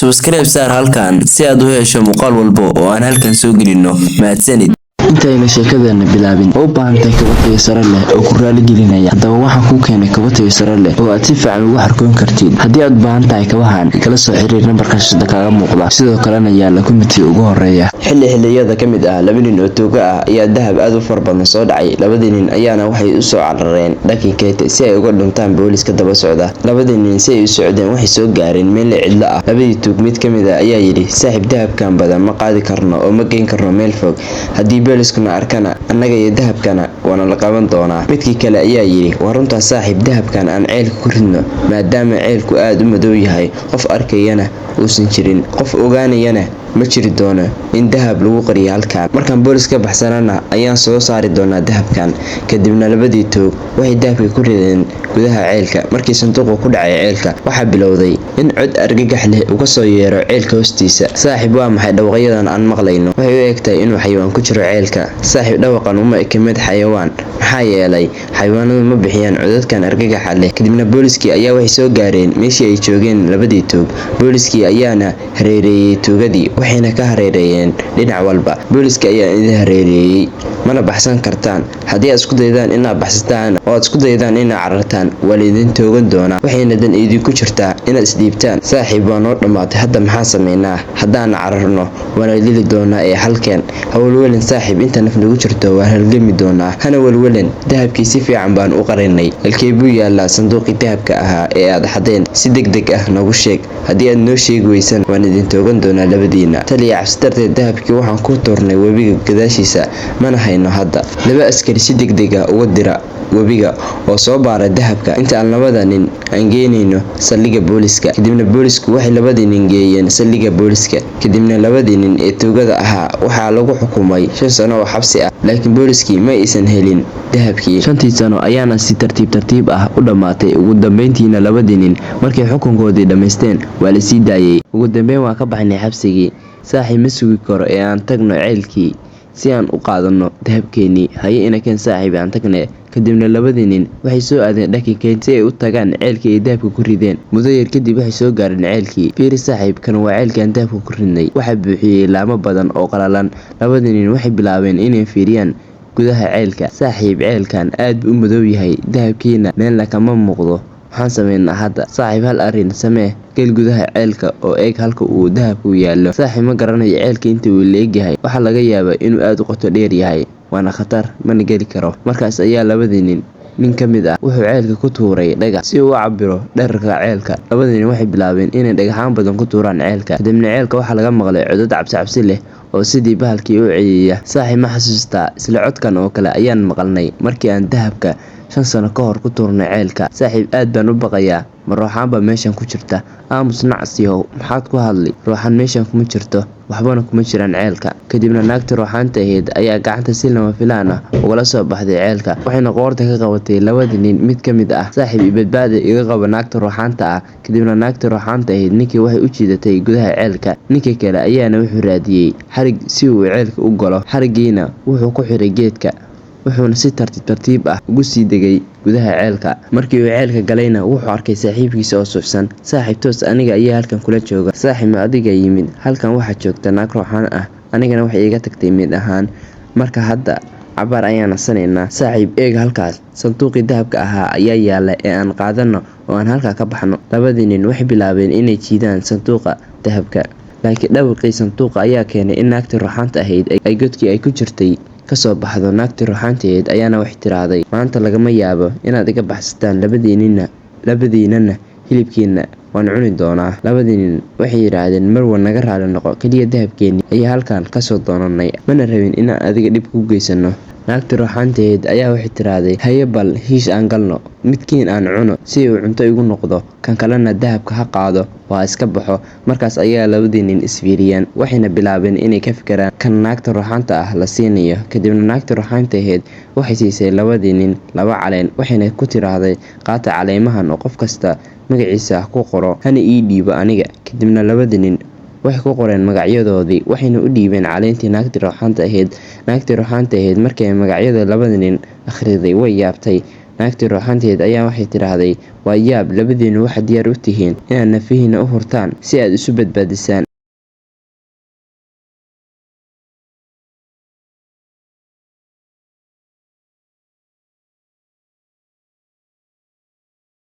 Subscribe saar halkan si aad u hesho muuqaal walba oo aan halkan soo gelino. Mahadsanid. Intayna sheekadeena bilaabin, ma u baahantahay kabo tayo sare leh oo ku raali gelinaya? Haddaba waxaan kuu keenay kabo tayo sare leh oo aad si fiican ugu xarkoon kartid. Haddii aad u baahan tahay kabahan, kala soo xiriir nambarka shashada kaaga muuqda, sidoo kalena yaala comment-iga ugu horeeya. Xilli xilliyada ka mid ah, laba nin oo tuugo ah ayaa dahab aad u fara badan soo dhacay. Labadii nin ayaana waxay u soo carareen dhankii keete si ay uga dhuntaan booliska daba socda. Labadii nin si ay u socdeen, waxay soo gaareen meel cidlo ah. Labadii tuug mid ka mid ah ayaa yidhi, "Saaxiib, dahabkan badan ma qaadi karno oo ma geyn karno meel fog. Haddii booliskuna arkana, annaga iyo dahabkana waana la qaban doonaa." Midkii kale ayaa yidhi, "Waa runtaa saaxiib, dahabkan aan ceelka ku ridno, maadaama ceelku aad u madow yahay, qof arkayana uusan jirin, qof ogaanayana ma jiri doono in dahab lagu qariyay halkan. Markaan boolis ka baxsanana ayaan soo saari doonaa dahabkan." Kadibna labadii tuug waxay dahabka ku rideen gudaha ceelka. Markii sanduuqu ku dhacay ceelka, waxaa bilowday in cod argagax leh uu kasoo yeero ceelka hoostiisa. "Saaxiib, waa maxay dhawaqyadan aan maqlayno? Waxay u egtahay inuu xayawaan ku jiro ceelka." "Saaxiib, dhawaqan uma eka mid xayawaan, maxaa yeelay xayawaanadu ma bixiyaan codadkan argagaxa leh." Kadibna booliskii ayaa waxay soo gaareen meeshii ay joogeen labadii tuug. Booliskii ayaana hareereeyey tuugadii, waxayna ka hareereeyeen dhinac walba. "Booliska ayaa idin hareereeyey, mana baxsan kartaan. Haddii aad isku daydaan inaad baxsataan oo aad isku daydaan inaad carartaan, waa laydin toogan doonaa, waxayna dan idinku jirtaa inaad isdhiibtaan." "Saaxiib, waa noo dhammaatay. Hadda maxaan sameynaa? Haddaana cararno waana dili doonaa ee halkeen." "Ha welwelin saaxiib, inta naf nagu jirto waan halgami doonaa. Hana welwelin, dahabkii si fiican baan u qarinay. Halkee buu yaalaa sanduuqii dahabka ahaa ee aad xadeen? Si deg deg ah noogu sheeg. Haddii aad noo sheegi weysan, waan idin toogan doonaa labadiina." "Taliya, cabsi darteed dahabkii waxaan ku tuurnay webiga gadaashiisa, mana hayno hadda." "Laba askari si deg deg ah uga dira webiga oo soo baara dahabka inta aan labada nin aan geynayno saldhigga booliska." Kadibna boolisku waxay labadii nin geeyeen saldhigga booliska. Kadibna labadii nin ee tuugada ahaa waxaa lagu xukumay 5 sano oo xabsi ah, laakiin booliskii ma aysan helin dahabkii. 5-tii sano ayaana si tartiib tartiib ah u dhammaatay. Ugu dambeyntiina labadii nin markay xukunkoodii dhammaysteen, waa la sii daayay. "Ugu dambeyn waan ka baxnay xabsigii. Saaxiib, ma sugi karo ee aan tagno ceelkii si aan u qaadano dahabkeenii." "Haye, inakeen saaxiib, aan tagne." Kadibna labadii nin waxay soo aadeen dhankii keyn si ay u tagaan ceelkii ay dahabka ku rideen. Muddo yar kadib waxay soo gaareen ceelkii. "Fiiri saaxiib, kan waa ceelkii aan dahabka ku ridnay. Waxaa buuxiyey laamo badan oo qalalan." Labadii nin waxay bilaabeen inay fiiriyaan gudaha ceelka. "Saaxiib, ceelkan aad buu u madow yahay, dahabkiina meelna kama muuqdo. Maxaan sameynaa hadda?" "Saaxiib, hal arrin samee. Gel gudaha ceelka oo eeg halka uu dahabku yaallo." "Saaxiib, ma garanayo ceelka inta uu leegyahay. Waxaa laga yaabaa inuu aad u qoto dheer yahay, waana khatar, mana geli karo." Markaas ayaa labadii nin nin ka mid ah wuxuu ceelka ku tuuray dhagax si uu u cabiro dhererka ceelka. Labadii nin waxay bilaabeen inay dhagaxaan badan ku tuuraan ceelka. Kadibna ceelka waxaa laga maqlay codad cabsi cabsi leh oo sidii bahalkii u ciyaya. "Saaxiib, ma xasuustaa? Isla codkan oo kale ayaan maqalnay markii aan dahabka 5 sano ka hor ku tuurnay ceelka. Saaxiib, aad baan u baqayaa. Ma rooxaan baa meeshan ku jirta?" "Aamus nacsiyow, maxaad ku hadli? Rooxaan meeshan kuma jirto, waxbana kuma jiraan ceelka." Kadibna naagtii rooxaanta ahayd ayaa gacanta si lama filaan ah ugala soo baxday ceelka, waxayna qoorta ka qabatay labadii nin mid ka mid ah. "Saaxiib, ibadbaadi, iga qabo naagta rooxaanta ah." Kadibna naagtii rooxaanta ahayd ninkii waxay u jiidatay gudaha ceelka. Ninkii kale ayaana wuxuu raadiyey xarig si uu ceelka u galo. Xarigiina wuxuu ku xiray geedka, wuxuuna si tartiib tartiib ah ugu sii degay gudaha ceelka. Markii uu ceelka galayna, wuxuu arkay saaxiibkiisa oo suuxsan. "Saaxiib, toos, aniga ayaa halkan kula jooga." "Saaxiib, ma adiga yimid? Halkan waxaa joogta naag rooxaan ah, anigana waxay iga tagtay mid ahaan. Marka hadda cabaar ayaan nasanaynaa. Saaxiib, eeg halkaas, sanduuqii dahabka ahaa ayaa yaala ee aan qaadano oo aan halkaa ka baxno." Labadii nin waxay bilaabeen inay jiidaan sanduuqa dahabka, laakiin dhawaqii sanduuqa ayaa keenay in naagtii ruuxaanta ahayd ay godkii ay ku jirtay kasoo baxdo. Naagtii ruuxaanta ahayd ayaana waxay tiraahday, "Maanta lagama yaabo inaad iga baxsataan, labadiinana hilibkiina waan cuni doonaa." Labadii nin waxay yidhaahdeen, "Marwa, naga raali noqo, keliya dahabkeenii ayaa halkan kasoo doonanay, mana rabin inaan adiga dhib ku geysano." Naagtii ruuxaanta ahayd ayaa waxay tiraahday, "Haye, bal hiish aan galno. Midkiin aan cuno si uu cunto igu noqdo, kan kalena dahabka ha qaado oo ha iska baxo." Markaas ayaa labadii nin isfiiriyeen, waxayna bilaabeen inay ka fikiraan kan naagta ruuxaanta ah la siinayo. Kadibna naagtii ruuxaanta ahayd waxay siisay labadii nin laba caleen, waxayna ku tiraahday, "Qaata caleemahan oo qof kasta magaciisa ha ku qoro, hana ii dhiibo aniga." Kadibna labadii nin waxay ku qoreen magacyadoodii, waxayna u dhiibeen caleentii naagtii ruuxaanta ahayd. Naagtii ruuxaanta ahayd markay magacyada labada nin akhriday, way yaabtay. Naagtii rooxaanteed ayaa waxay tidhaahday, waa yaab, labadiinu waxaad diyaar u tihiin inaad nafihiina u hurtaan si aad isu badbaadisaan.